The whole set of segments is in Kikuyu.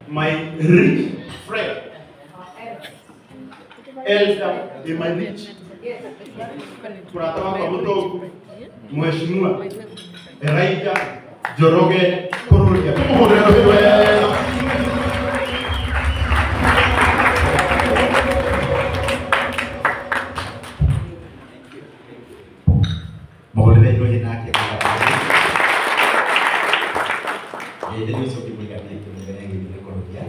My rich friend, Elder Emanich, Mũrata wakwa mũtongu, Mheshimiwa Elijah Njoroge Kururia. Tũmũhũrĩre rũhĩ wega. Mũhũrĩre rũhĩ nake. Ĩĩ ũcio ũkĩmũiganĩtie mũthenya gĩthĩ kũrũria.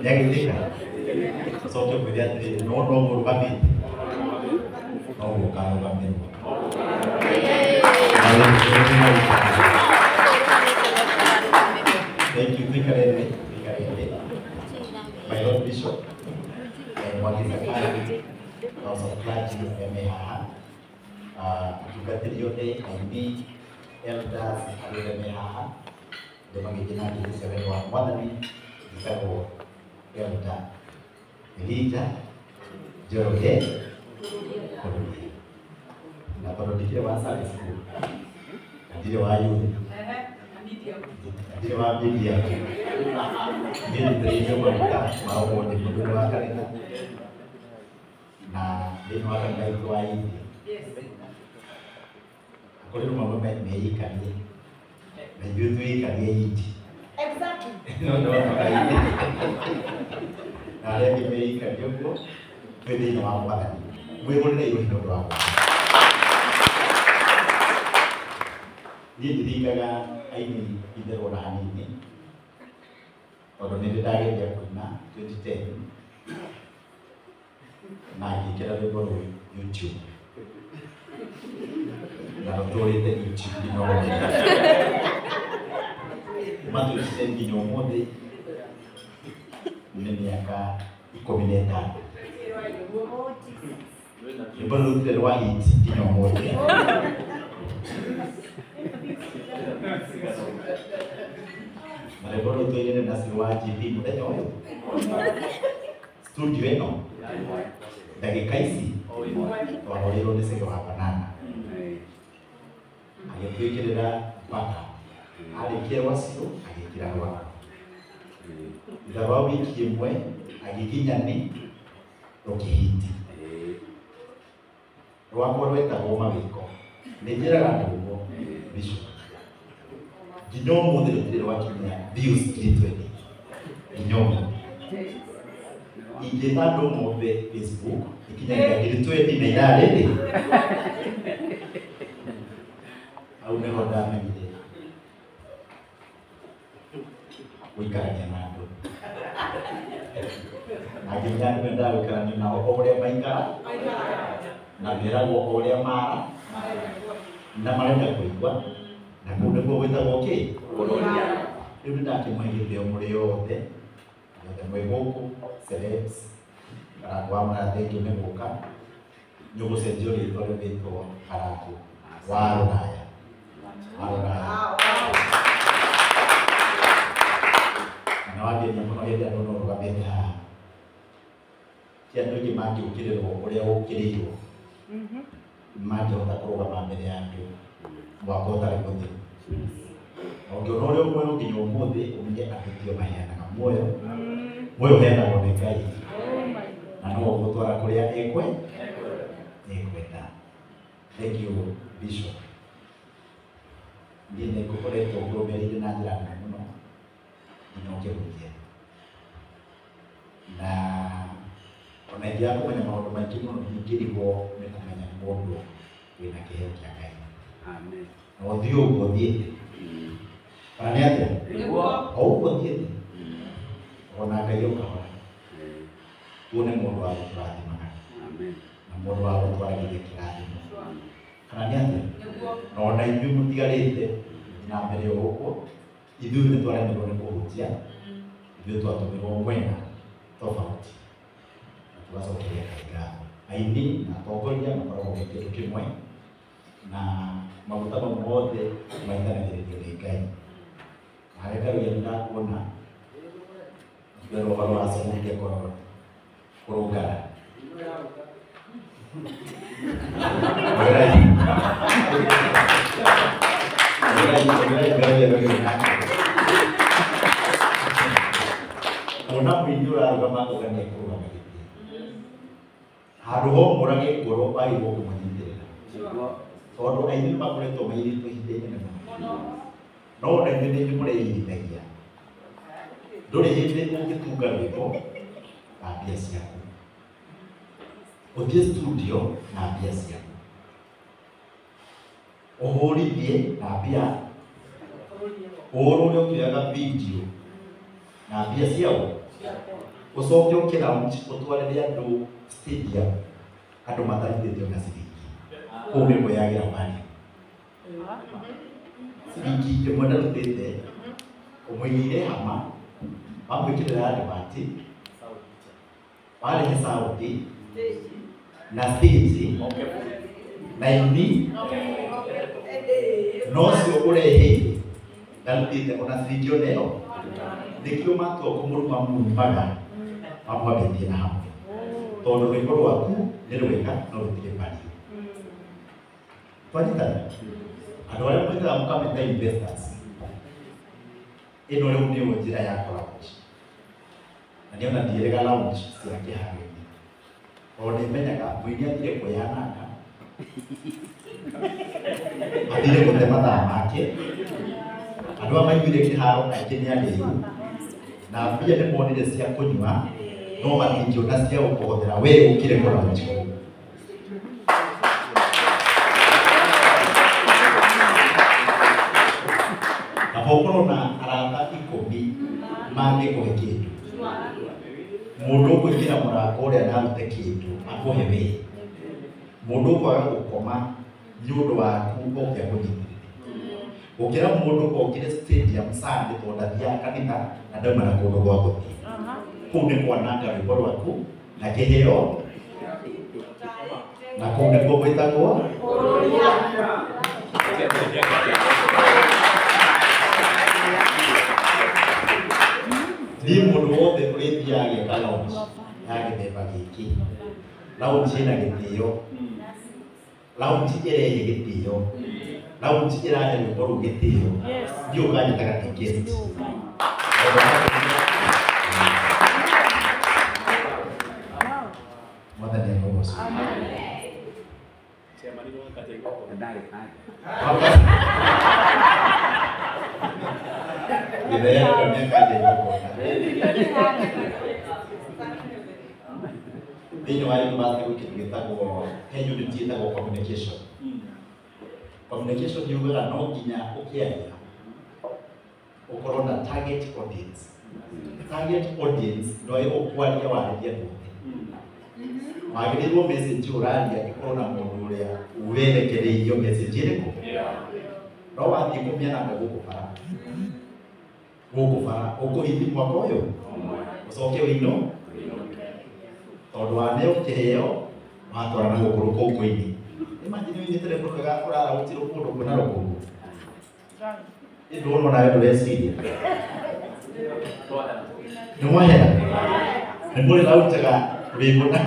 Nĩagĩthĩka. Ũcoke ũmwĩre atĩrĩrĩ, no no mũrũgamĩte no gũkarũgamĩrwo. Thank you. Tuikare thĩ, tuikare thĩ. My Lord Bishop, Mwangi Zakayo, House of Clergy arĩa me haha, atungatĩri othe, aini, elders arĩa othe me haha, ndĩmagĩte na ngĩte wendo wa Mwathani, njĩtagwo Elder Elijah Njoroge Kururia. Na tondũ ndikĩrĩ wa Sunday school, na ndirĩ wa youth, na ndirĩ wa media, niĩ njitĩrĩirio maguta ma ũmũthĩ mũthuri wa kanitha na thĩinĩ wa kanitha witũ wa India. Akorirwo mamwe meikanie na ithuĩ twĩikarie indi. No no no na arĩa angĩ meikarie ũguo twĩ thĩinĩ wa Mwathani. Mwĩhũrĩre irũhi nĩ ũndũ wa Mwathani. Niĩ ndiringaga aini itherũ ona hanini tondũ nĩ ndĩ ndageria kũina 2010 na ngĩkĩra rwĩmbo rũu YouTube na rũtũrĩte YouTube nginya ũmũthĩ. Kuma 2010 nginya ũmũthĩ nĩ mĩaka 15. Rwĩmbo rũu rũtirĩ rwa hit nginya ũmũthĩ. Na rwĩmbo rũu twainire na Sir wa GP mũthenya ũyũ studio ĩno ndagĩka ici twahoreirwo nĩ Cege wa Banana agĩtwĩkĩrĩra mpaka arĩkia rwacio agĩkĩra rwakwa thutha wa wiki ĩmwe agĩkinyani rũkĩhiti rwakwa rwetagwo mawĩko. Nĩ njĩraga andũ ũguo, Bishop, nginya ũmũthĩ rũtirĩ rwakinyia views 320 nginya ũmũthĩ. Ingĩta andũ ũmũthĩ Facebook ikinyagia 20,000 na ithaa rĩrĩ. Hau nĩho ndamenyire gũikarania na andũ na ngĩmenya andũ mendaga gũikarania nao o ũrĩa maikara na meragwo o ũrĩa mara na marenda kũigua na kũu nĩkuo gwĩtagwo kĩ. Rĩu nĩndakĩmũhe gĩtĩo mũrĩ othe othe mwĩ gũkũ celebs. Karangũ wa Mũraya, thengiũ nĩ gũka nĩ ũgũcenjio rĩtwa rĩu rĩtwo Karangũ wa Rũraya, wa Rũraya. Na nĩwangenia mũno hĩndĩ ĩrĩa ndona ũrũgamĩte haha. Ti andũ aingĩ mangĩũkĩrĩrwo ũrĩa ũkĩrĩirwo mangĩhota kũrũgama mbere ya andũ mwaka ũtarĩ mũthiru. Na ũngĩona ũrĩa muoyo nginya ũmũthĩ ũmenye andũ tio maheanaga muoyo. Muoyo ũheanagwo nĩ Ngai na no ũgũtwara kũrĩa ekwenda. Thank you, Bishop. Niĩ nĩ ngũkoretwo ngũrũmĩrĩire na njĩra nene mũno nginya ũkĩhunjia na ona ingĩaga kũmenya maũndũ maingĩ mũno ndingĩrigwo nĩ kũmenya nĩ mũndũ wĩna kĩheo kĩa Ngai na ũthiĩ ũguo ũthiĩte kana nĩ atĩa o ũguo ũthiĩte ona Ngai o kahora tuone mũndũ wa gũtũrathimaga na mũndũ wa gũtwaragithia kĩrathimo kana nĩ atĩa. Na ona ithuĩ mũtigarĩte na mbere o ũguo ithuĩ nĩ twaremirwo nĩ kũhunjia, ithuĩ twatũmirwo mwena tofauti na tũgacokeria Ngai ngatho. Aini na atongoria makoragwo me kĩndũ kĩmwe na maguta mau mothe maitanagĩrĩrio nĩ Ngai. Nawe Karuia nĩ ndakuona ngĩerwo ũhoro wa Cũmũkia kũrũngara. Hũrĩrai. Ona mũini ũrarũgama akauga nĩ ekũrũgama gĩtĩ. Handũ ho mũrage ngoro wagĩrĩirwo kũmũnyitĩrĩra. Tondũ aini nĩ makoretwo mairĩtwo ihinda inene mũno. No ona inyuĩ nĩ inyuĩ mũreirithia. Ndũrĩ hĩndĩ ũngĩtunga rwĩmbo na mbia ciaku. Ũthiĩ studio na mbia ciaku. Ũhũrithie na mbia. Ũhũrwo ũrĩa ũkĩoyaga video na mbia ciao. Ũcoke ũke lounge ũtwarĩre andũ stadium andũ matarutĩte ona ciringi. Kũu nĩ kwĩyagĩra value. Ciringi ĩmwe ndarutĩte ũmũigĩire hama wamwĩkĩrĩra advert warĩhe saundi na stage na ini no ũcio ũreheire ndarutĩte ona ciringi ona ĩyo. Nĩkĩo matua kũmũruma mumaga mamwambĩtie na hamwe tondũ rwĩmbo rwaku nĩ rwega no rũtirĩ value. Twanyitana? Andũ arĩa mwĩtaga mũkamĩta investors ĩno rĩu nĩyo njĩra ya launch. Na nĩona ndiĩrĩga launch cia kĩharo-inĩ tondũ nĩmenyaga mũini athire kwĩyananga athire gũte mathaa make. Andũ aya maiguire kĩharo aingĩ nĩ arĩu na mbia nĩ monire cia kũnyua no matingĩona cia gũkũhũthĩra we ũkire kũ launch kũu. Kaba ũkorwo na arata 10 mangĩkũhe kĩndũ. Mũndũ ũkũingĩra mũrango ũrĩa na arute kĩndũ akũhe we. Mũndũ ũkwaga gũkoma nĩ ũndũ waku oke akũnyitĩrĩre. Gũkĩra mũndũ okire stadium Sunday tondũ ndathiaga kanitha na ndauma na kũndũ gwa gũthiĩ. Kũu nĩ kwananga rwĩmbo rwaku na kĩheo na kũu nĩkuo gwĩtagwo niĩ mũndũ wothe ũrĩthiaga agĩka launch ya gĩthemba gĩkĩ. Launch ĩna gĩtĩo. Launch ĩrehe gĩtĩo. Launch ĩrahe rwĩmbo rũu gĩtĩo. Niĩ ũkanjĩtaga ndĩ guest. Mwathani arogocwo. Gĩthero nĩakanja igongona. Thĩinĩ wa university gwĩ kĩndũ gĩtagwo he unit ĩtagwo communication. Communication yugaga no nginya ũkĩaria ũkorwo na target audience. Target audience no ũkwaria warĩrie andũ othe. Wagĩrĩirwo message ũraria ĩkorwo na mũndũ ũrĩa werekereirio message ĩrĩkũ. No wathiĩ kũmĩananga gũkũ bara. Gũkũ bara ũkũhithi mwaka ũyũ ũcoke ũino tondũ waneo kĩheo watwara na gũkũ rũkũngũ-inĩ. Imagine ũinĩte rwĩmbo rwega ũraraũtirwo kũndũ kwĩna rũkũngũ. Ĩndĩ wona nawe ndũreciria. Nĩ mwahera? Nĩ mũrĩ rautaga rwĩmbo na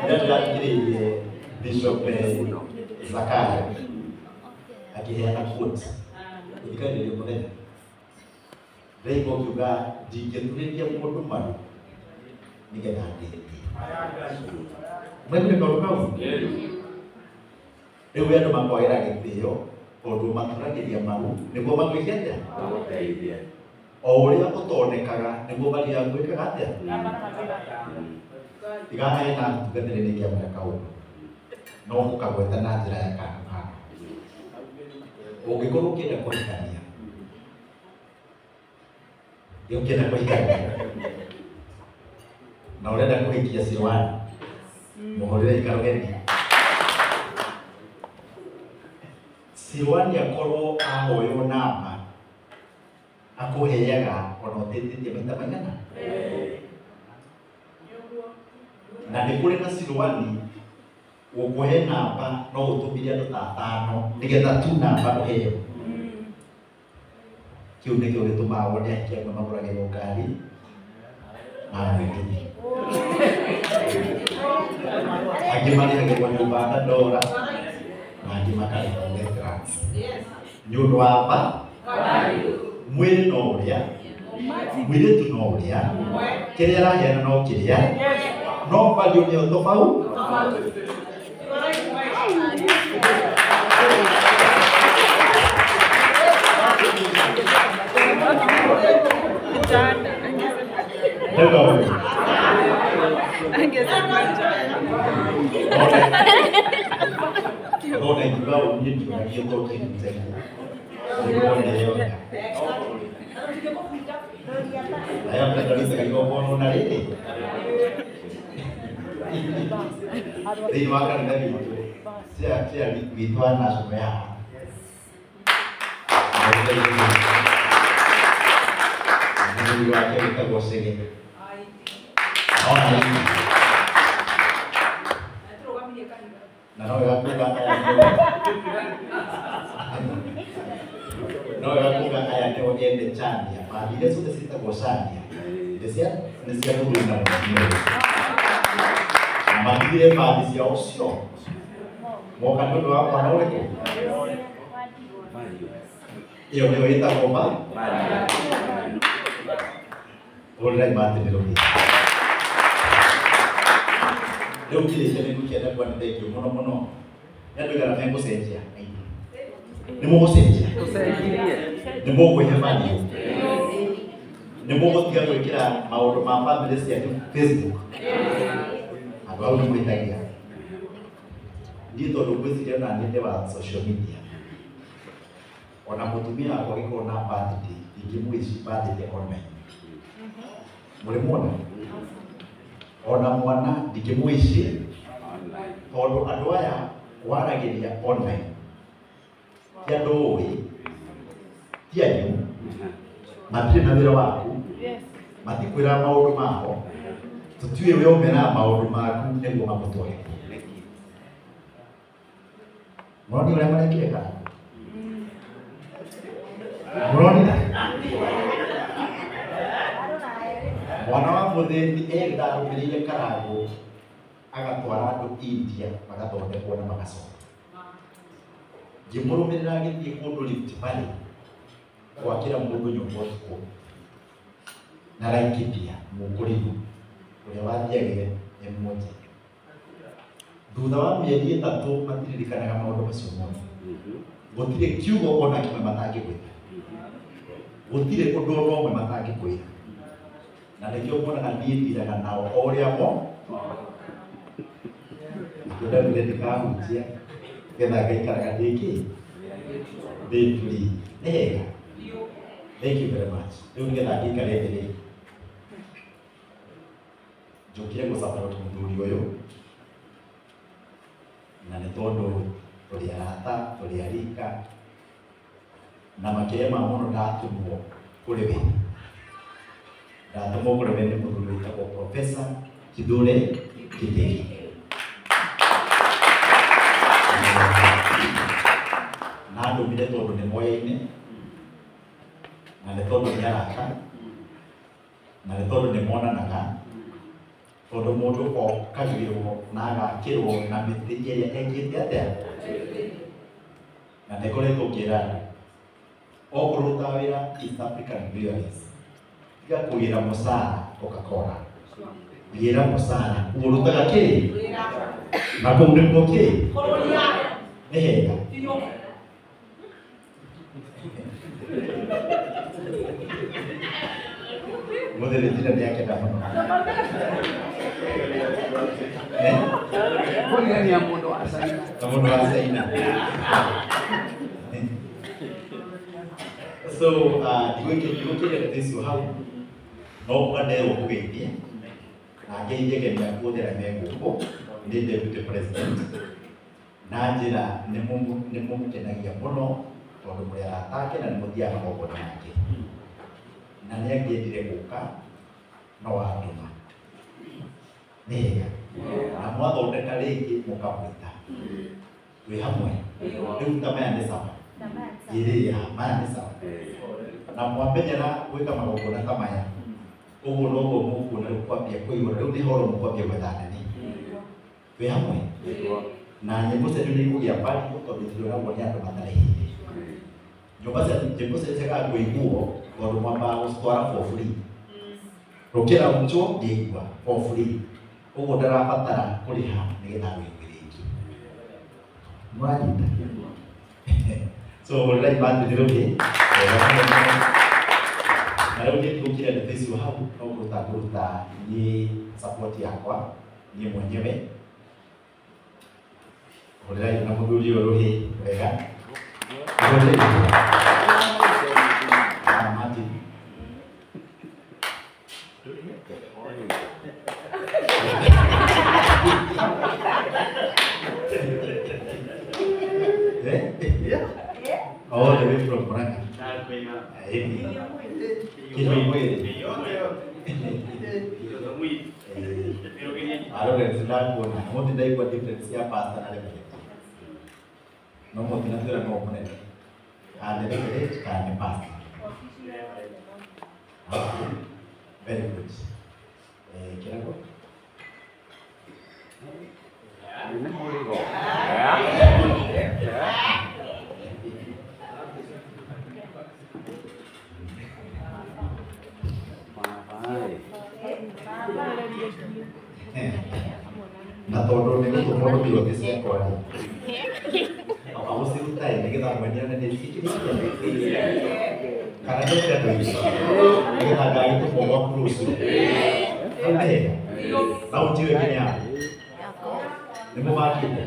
Ndĩrathikĩrĩirie Bishop Zakayo akĩheana quote gũthikagĩrĩria mũthenya. Ndĩraigua ũkiuga ndingĩturĩria mũndũ maru nĩgetha ndeithie. Mwaiguire kaũndũ kau? Rĩu andũ makwagĩra gĩtĩo tondũ maturagĩria maru nĩguo magwĩke atĩa? O ũrĩa ũtonekaga nĩguo mathiaga gwĩkaga atĩa? Tiganae na tungatĩre nĩ kĩamwĩra kaũndũ no ũkagweta na njĩra ya kando kando. Ũngĩkorwo ũkĩenda kũhikania, ũkĩenda kũhikania na ũrenda kũhikia Silwani mũhũrĩre ikarũgeni. Silwani akorwo ahoywo namba akũheaga ona ũtĩtĩtie maita maigana. Na nĩ kũrĩ na Silwani ũkũhe namba no ũtũmire andũ ta atano nĩgetha tu namba ũheo. Kiu nĩkĩo gĩtũmaga wone ahiki amwe magũragĩrwo ngari na mwĩtĩki. Angĩ marĩhagĩrwo nyũmba na ndora na angĩ makarĩhwo Westlands. Nĩ ũndũ wa ba mwĩrĩ no ũrĩa mũirĩtu no ũrĩa kĩrĩa araheana no kĩrĩa no value nĩyo tofauti. Thĩinĩ wa kanitha witũ cia witũ wa national ya mũthuri wake wĩtagwo Chege. Na no wega kuga aya no wega kuga aya nĩo ene Chania. Bathi iria ciothe ciĩtagwo Chania nĩ cia mũthuri na mũtumia. Matigire bathi ciao cio moka nĩ ũndũ wa mwana ũrĩkũ? Ĩyo nĩyo ĩtagwo ba ũrĩrai matĩ nĩ rũhĩ. Rĩu ngirĩte nĩ ngũkĩenda kuga nĩ thengiũ mũno mũno. Nĩ andũ aigana megũcenjia? Nĩ mũgũcenjia? Nĩ mũkwĩhe value? Nĩ mũgũtiga gwĩkĩra maũndũ ma bamĩrĩ cianyu Facebook? Andũ hau nĩ mwĩtagia. Niĩ tondũ ngwĩciria ona niĩ ndĩ wa social media. Ona mũtumia wakwa angĩkorwo na birthday, ndingĩmũici birthday online. Mũrĩmuona? Ona mwana ndingĩmũici tondũ andũ aya waragĩria online ti andũ ũĩ, ti anyu, matirĩ na wĩra waku, matikwĩraga maũndũ mao, tũtiũĩ we ũmeraga maũndũ maku nĩguo mamũtware. Mũronire ũrĩa marekire kana? Mũronire? Mwana wa mũthĩni enda arũmĩrĩire Karangũ agatwara andũ India magathondekwo na magacoka. Ngĩmũrũmĩrĩra agĩthiĩ kũndũ Rift Valley gwakĩra mũndũ nyũmba ũtukũ na Laikipia Mũkũrigũ ũrĩa wathiagire Emwoje. Thutha wa mĩeri ĩtatũ matiririkanaga maũndũ macio mothe. Gũtirĩ kiugo ona kĩmwe matangĩgwĩta. Gũtirĩ ũndũ ona ũmwe matangĩkwĩra. Na nĩkĩo muonaga niĩ ndiraga nao o ũrĩa mo. Nĩkĩo ndaugire ndikahunjia nĩgetha ngaikaraga ndĩ kĩ? Ndĩ free. Nĩ hega. Thank you very much. Rĩu nĩgetha ngĩikare thĩ rĩ, njũkire gũ support mũthuri ũyũ na nĩ tondũ tũrĩ arata, tũrĩ arika na makĩria ma mũno ndatũmwo kũrĩ we. Ndatũmwo kũrĩ we nĩ mũthuri wĩtagwo Professor Kithure Kindiki. Na andũmire tondũ nĩ moyaine na nĩ tondũ nĩ arata na nĩ tondũ nĩ monanaga tondũ mũndũ okagĩrwo na agakĩrwo na mĩtĩ ĩrĩa ekĩte atĩa na nĩkoretwo ngĩra andũ okorwo ũrutaga wĩra East African Breweries tiga kũgĩra mũcara Coca-Cola, gĩra mũcara ũrutaga kĩ na kũu nĩkuo kĩ nĩ hega. Mũthĩ Regina nĩ akenda mũno. Kũrirania mũndũ wa China. Na mũndũ wa China. So, ndigũkĩria ndeto icio hau no kuga nderwo kũgeithie na ngeithie ageni aku othe arĩa me gũkũ nĩ deputy president na njĩra nĩ mũmũkenagia mũno tondũ mũrĩ arata ake na nĩ mũthiaga magongona make na nĩ angĩendire gũka no andũma. Nĩ hega. Na mwathondeka rĩngĩ mũkamwĩta twĩ hamwe. Rĩu ta maya nĩ sawa. Ĩrĩa maya nĩ sawa. Na mwamenyera gwĩka magongona ta maya ũguo noguo mũkuona rĩu kwambia kũihũra rĩu nĩ horo mũkwambia gwetha nene twĩ hamwe na nyĩmbo cianyu nĩ ikũgĩa value tondũ itiroragwo nĩ andũ matarĩhĩire nyũmba cia nyĩmbo cianyu ciagaga kũiguo tondũ mwambaga gũcitwara for free rũkĩra mũcho ndĩigua for free ũguo ndarabatara kũrĩha nĩgetha wĩigue rĩngĩ mũranyita so hũrĩrai Martin rũhĩ na rĩu niĩ ndigũkira ndeto icio hau no kũruta ngũruta niĩ support yakwa niĩ mwenyewe hũrĩrai na mũthuri ũyũ rũhĩ wega hũrĩrai Martin All the way from Murang'a. Arore ndaigua difference ya pastor na reverend. No mũtinatwĩra no mũnene. Kana reverend kana nĩ pastor. Okay. Very good. Kĩrago? Na tondũ nĩ gũtũmwo rũmiro ciakwa rĩ aba gũciruta ĩ nĩgetha mwene one nĩ ciĩkĩrĩte kana ndũte andũ aingĩ nĩgetha ngagĩtũmwo gwaku rũciũ hau nĩ hega na ũnjiwe nginya nĩ mũbangĩte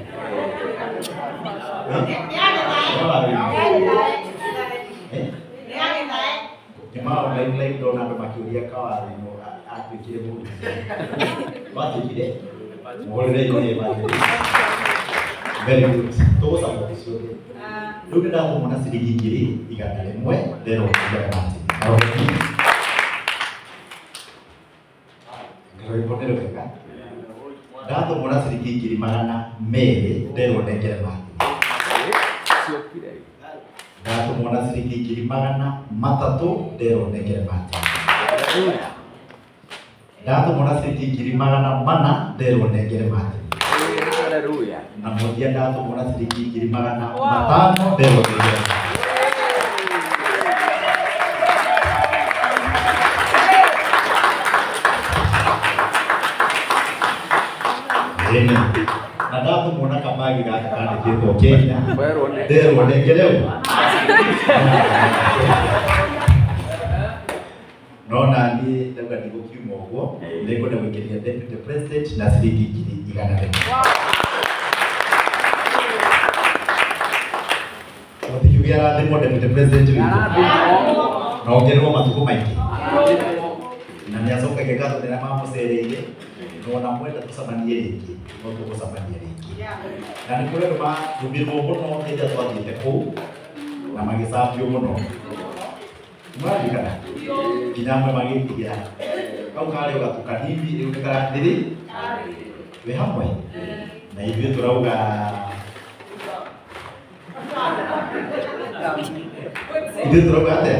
nĩ ma online live ndona andũ makĩũria kawatho-inĩ atuĩkire mũndũ watuĩkire mũhũrĩre inyuĩ Martin. Very good. Tũgũsupport ciothe. Rĩu nĩ ndatũmwo na ciringi 100,000 nderwo nengere Martin. Karoheni. Karwĩmbo nĩ rwega. Ndatũmwo na ciringi 200,000 nderwo nengere Martin. Ndatũmwo na ciringi 300,000 nderwo nengere Martin. Ndatũmwo na ciringi 400,000 nderwo nengere Martin. Hallelujah. Na mũthia ndatũmwo na ciringi 500,000 nderwo nengere Martin. Amen. Na ndatũmwo na kamagi gaka kandĩkĩtwo Kenya nderwo nengere ũ no naniĩ ndauga ndigũkiuma ũguo nĩngwenda gwĩkĩria deputy president na ciringi 100,000. Mũtikiuge arathimwo deputy president witũ na ongererwo matukũ maingĩ na nĩacokagia ngatho rĩrĩa mamũcereire na ona mwenda tũcemanie rĩngĩ no tũgũcemania rĩngĩ na nĩ kũrĩ andũ mathumirwo mũno hĩndĩ ĩrĩa twathiĩte kũu na magĩcambio mũno mũraririkana nginya amwe magĩtigĩra kau karĩ o gatu kanini rĩu nĩ karathiri wĩ hamwe na ithuĩ tũrauga ithuĩ tũrauga atĩa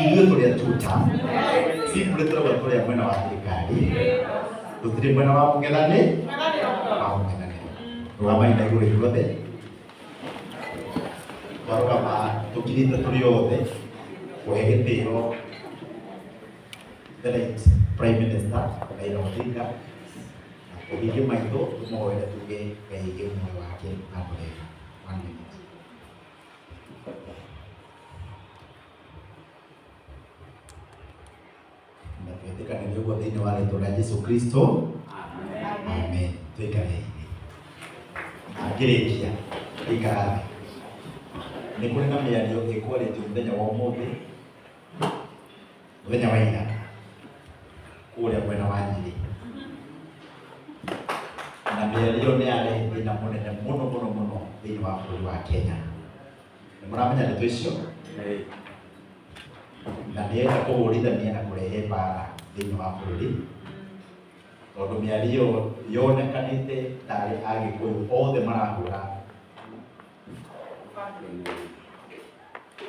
ithuĩ tũrĩ a tuta simply tũrauga tũrĩ a mwena wa thirikari tũtirĩ mwena wa mũng'ethanĩ rũgamai na igũrũ inyuothe twarũgama tũkirĩte tũrĩ othe kũhe gĩtĩo the late Prime Minister Raila Odinga na tũhinge maitho tũmũhoere tuge Ngai aige muoyo wake handũ hega. 1 minute. Na twĩtĩkanĩrie ũguo thĩinĩ wa rĩtwa rĩa Jesũ Kristo. Amen. Tũikare thĩ. Ngĩrĩkia ikara thĩ. Nĩ kũrĩ na mĩario ĩkwarĩtio mũthenya wa ũmũthĩ mũthenya wa ira kũrĩa mwena wa Nyĩrĩ na mĩario nĩ yarehe thĩna mũnene mũno mũno mũno thĩinĩ wa bũrũri wa Kenya. Nĩ mũramenya ndeto icio na nĩenda kũhũrithania na kũrehe mbara thĩinĩ wa bũrũri tondũ mĩario yonekanĩte tarĩ Agĩkũyũ othe marahũra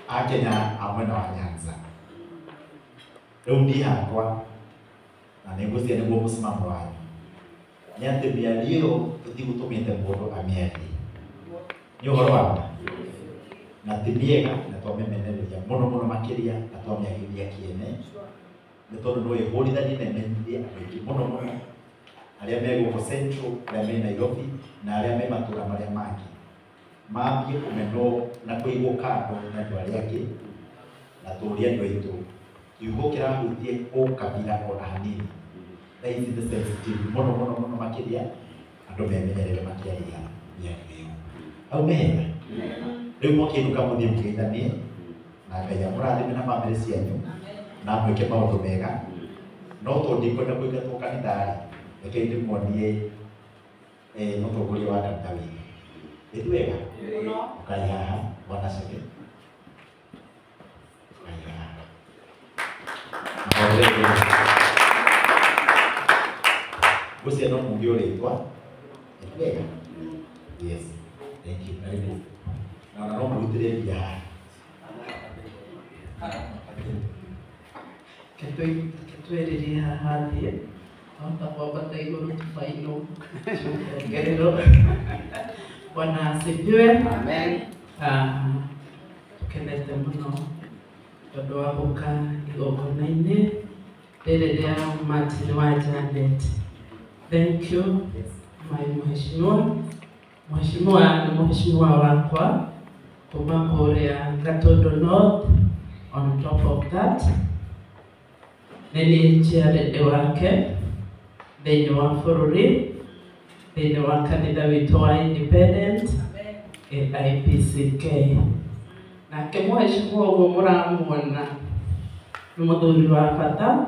Akenya a mwena wa Nyanza. Rĩu niĩ hakwa na nĩngwĩciria nĩguo mũsimamo wanyu nĩ atĩ mĩario ĩyo tũtigũtũmĩte mũndũ amĩarie nĩ ũhoro wa ma na ti mĩega na twamĩmenereria mũno mũno makĩria na twamĩagithia kĩene nĩ tondũ no ĩhũrithanie na ĩmenyithie andũ aingĩ mũno mũno arĩa me gũkũ Central, arĩa me Nairobi na arĩa me matũra marĩa mangĩ mambie kũmenwo na kũigwo kando na andũ arĩa angĩ na tũrie andũ aitũ kiugo kĩrahutie ũkabira ona hanini thaa ici nĩ sensitive mũno mũno mũno makĩria andũ memenyerere makĩaria mĩario ĩyo hau nĩ hega rĩu mũkĩinũka mũthiĩ mũgeithanie na Ngai amũrathime na bamĩrĩ cianyu na mwĩke maũndũ mega no tondũ ndikwenda kũingatwo kanitha-rĩ reke ndĩmuonie mũtongoria wa kanitha witũ ĩti wega ũkai haha bwana Chege ũkai haha ngwĩciria no muge ũrĩtwa ĩti wega yes thank you karibu na ona no mũrutĩre mbia haha Ketwĩrĩrie haha thiĩ twahota kwambata igũrũ tũbainwo ongererwo. Bwana asifiwe. Amen. Tukenete mũno tondũ wa gũka igongona-inĩ rĩrĩ rĩa Martin wa Janet. Thank you my mheshimiwa. Mheshimiwa nĩ mheshimiwa wakwa kuma kũrĩa Gatundu North. On top of that nĩ niĩ chairlady wake thĩinĩ wa bũrũri thĩinĩ wa kanitha witũ wa Independent AIPCK. Nake mheshimiwa ũguo mũramuona nĩ mũthuri wa bata,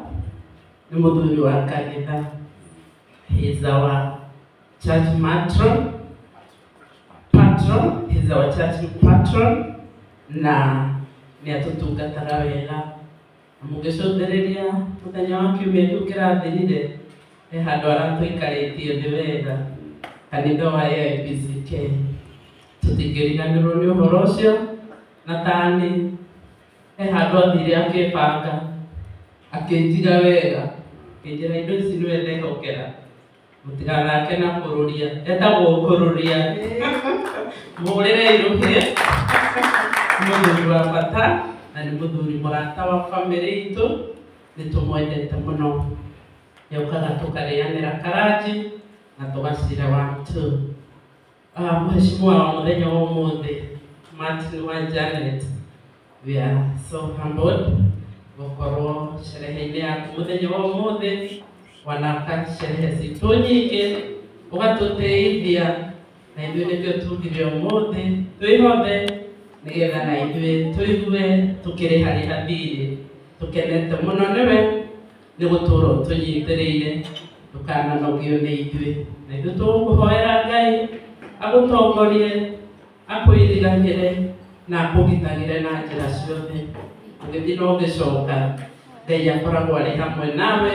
nĩ mũthuri wa kanitha. He is our church patron, he is our church patron na nĩ atũtungataga wega. Mũngĩcũthĩrĩria mũthenya wa kiumia kĩu kĩrathirire he handũ aratũikarĩtie thĩ wega kanitha wa AIPCK. Tũtingĩriganĩrwo nĩ ũhoro ũcio na tani he handũ athire akĩbanga akĩnjiga wega akĩnjĩra indo ici nĩwe ndehokera mũtigathake na kũrũria etagwo kũrũria mũhũrĩre irũhĩ nĩ mũthuri wa bata na nĩ mũthuri mũrata wa bamĩrĩ itũ nĩ tũmwendete mũno nĩũkaga tũkarĩanĩra karanji na tũgacira 1 2. Mheshimiwa wa mũthenya wa ũmũthĩ Martin wa Janet, we are so humbled gũkorwo sherehe-inĩ yaku mũthenya wa ũmũthĩ wanaka sherehe citũ nyingĩ ũgatũteithia na ithuĩ nĩkĩo tugire ũmũthĩ twĩhothe nĩgetha na ithuĩ tũigue tũkĩrĩ harĩ hathirĩ tũkenete mũno nĩwe nĩ gũtũra ũtũnyitĩrĩire ndũkananogio nĩ ithuĩ na ithuĩ tũgũkũhoera Ngai agũtongorie akwĩriganĩre na akũgitagĩre na njĩra ciothe ũgĩthiĩ na ũgĩcoka Ngai akoragwo arĩ hamwe nawe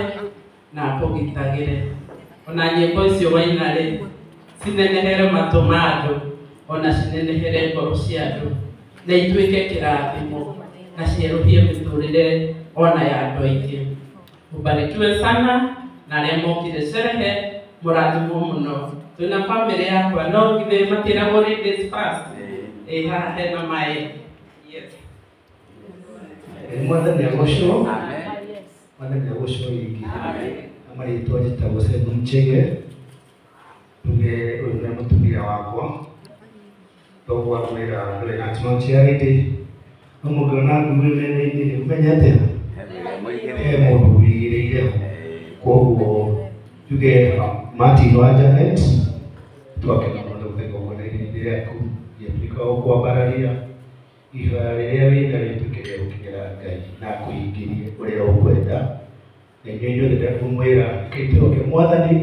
na akũgitagĩre ona nyĩmbo icio waina rĩ cinenehere matũ ma andũ ona cinenehere ngoro cia andũ na ituĩke kĩrathimo na cierũhie mĩtũrĩre ona ya andũ aingĩ. Ubarikiwe sana na arĩa mokire sherehe mũrathimwo mũno. Twĩna bamĩrĩ yakwa no githĩ matiĩragwo ladies first ĩ haha hena maĩ. Yes. Mwathani agocwo. Mwathani agocwo rĩngĩ. Marĩtwa njĩtagwo Simon Chege tuge ũyũ nĩ mũtumia wakwa toguo akwĩra ndũrĩ national charity no mũngĩona ngui nene-inĩ ũmenye atĩa he mũndũ wĩigĩrĩire ho koguo tuge Martin wa Janet twakena mũno gũka igongona-inĩ rĩaku rĩatuĩka o kwambararia ihoya rĩrĩa wĩna rĩtuĩke rĩa gũkinyĩra Ngai na akũhingĩrie ũrĩa ũkwenda na inyuĩ inyuothe ndakũmwĩra kĩtĩoke Mwathani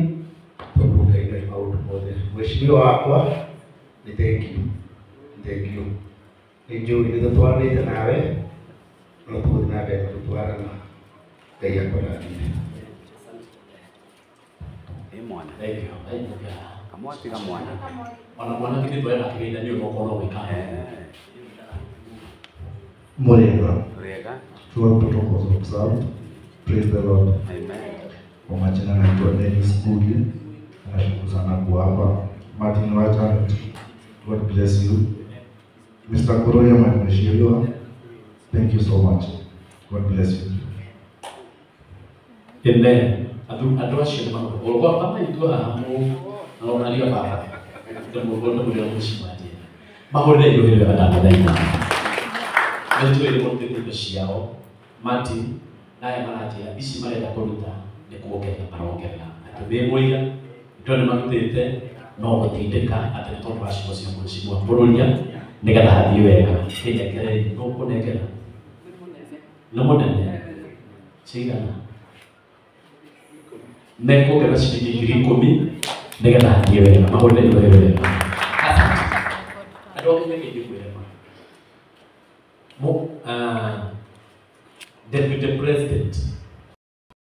tondũ Ngai nĩ maũndũ mothe. Mheshimiwa wakwa nĩ thank you, thank you nĩ njũĩ nĩ tũtwaranĩte nawe no tũgũthiĩ na mbere na gũtwarana Ngai akũrathime. Mwana. Thank you. Thank you. Kamwatiga mwana. Ona mwana githĩ twenda kĩgeithanio no ũkorwo gwĩka. Murega. Murega. To all protocols observed. Praise the Lord. Amen. Kwa majina naitwa Dennis Ngugi. Nashukuru sana kuwa hapa. Martin Wacha, God bless you. Mr. Kuroria, my mheshimiwa, thank you so much. God bless you. Amen. Andũ acio nĩ magũrwo maitũ haha mũronaria baba ndĩmũgũrũ nĩ mũcimanjĩra mahũrĩre iruhĩ wega ndamũthaitha nĩtũĩ nĩmarutĩte indo ciao Martin naya maranjĩra ici marenda kũruta nĩ kuongerera marongerera atĩ wĩ mũira indo nĩ marutĩte no gũtindĩka atĩ nĩ tondũ wa ciugo cia mheshimiwa Kururia nĩgetha hathiĩ wega kĩnengerei nũkũnengera nĩ mũnene cigana mekuongerera ciringi 10,000 nĩgetha hathiĩ wega mahũrĩre iruhĩ wega. Andũ angĩ meke kwĩrema Deputy President